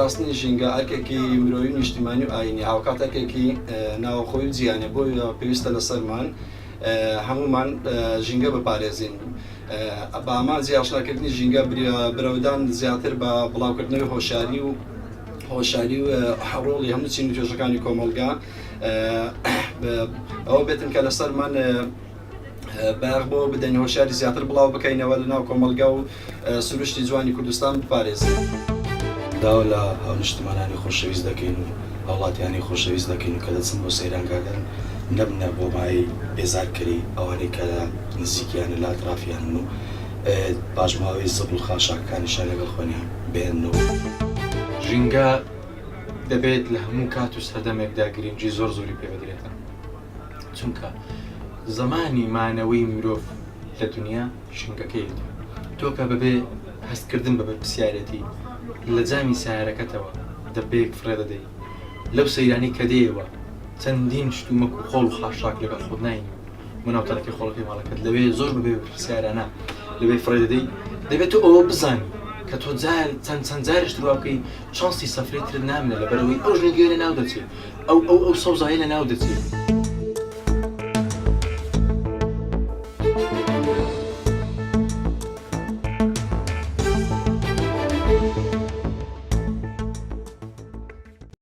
پاراستنی ژینگە ئەرکێکی مرۆیی و نیشتیمانی و ئایینی هاوکات ئەرکێکی ناوەخۆی و جیهانیە بۆیە پێویستە لەسەرمان هەموومان ژینگە بپارێزین بە ئامانجی ئاشناکردنی ژینگە برەودان زیاتر بە بڵاوکردنەوەی هۆشیاری و هۆشیاری و ڕۆڵی هەموو چین و توێژەکانی کۆمەڵگا ئەوە بێتن کە لەسەرمان بایەخ بەوە بدەین هۆشیاری زیاتر بڵاو بکەینەوە لە ناو کۆمەڵگا و سروشتی جوانی کوردستان بپارێزین. داوا لە هاونیشتمانانی خۆشەویست دەکەین و هاوڵاتیانی خۆشەویست دەکەین کە دەچن بۆ سەیرانگاکان نەبنە بۆ مایەی بێزارکەری ئەوانەی کە لە نزیکیانن لە ئەترافیانن و پاشماوەی زبڵ و خاشاکەکانیشیان لەگەڵ خۆنیان بهێننەوە. ژینگە دەبێت لە هەموو کات و سەردەمێکدا گرنگی زۆر زۆری پێ بدرێتن. چونکە زەمانی مانەوەی مرۆڤ لە دونیا ژینگەکەیەتی تۆ کە بەبێ هەستکردن بە بەرپرسیارێتی لە جامی سەیارەکەتەوە دەبەیەک فڕێ دەدەی لەو سەیرانەی کە دێیەوە چەندین شتومەک و خۆڵ و خاشاک لەگەڵ خۆت ناینی و ناو تەنەکەی خۆڵەکەی ماڵەکەت لەوێ زۆر بەبێ بەرپرسیارانە لەوێ فڕێ دەدەی دەبێت تۆ ئەوە بزانی کە تۆ جار چەند چەند جارێش تر وا بکەی چانسی سەفرەی ترت نامێنێ لەبەرئەوەی ئەو ژینگەیە لەناو دەچێ ئەو ئەو ئەو سەوزایە لەناو دەچێ.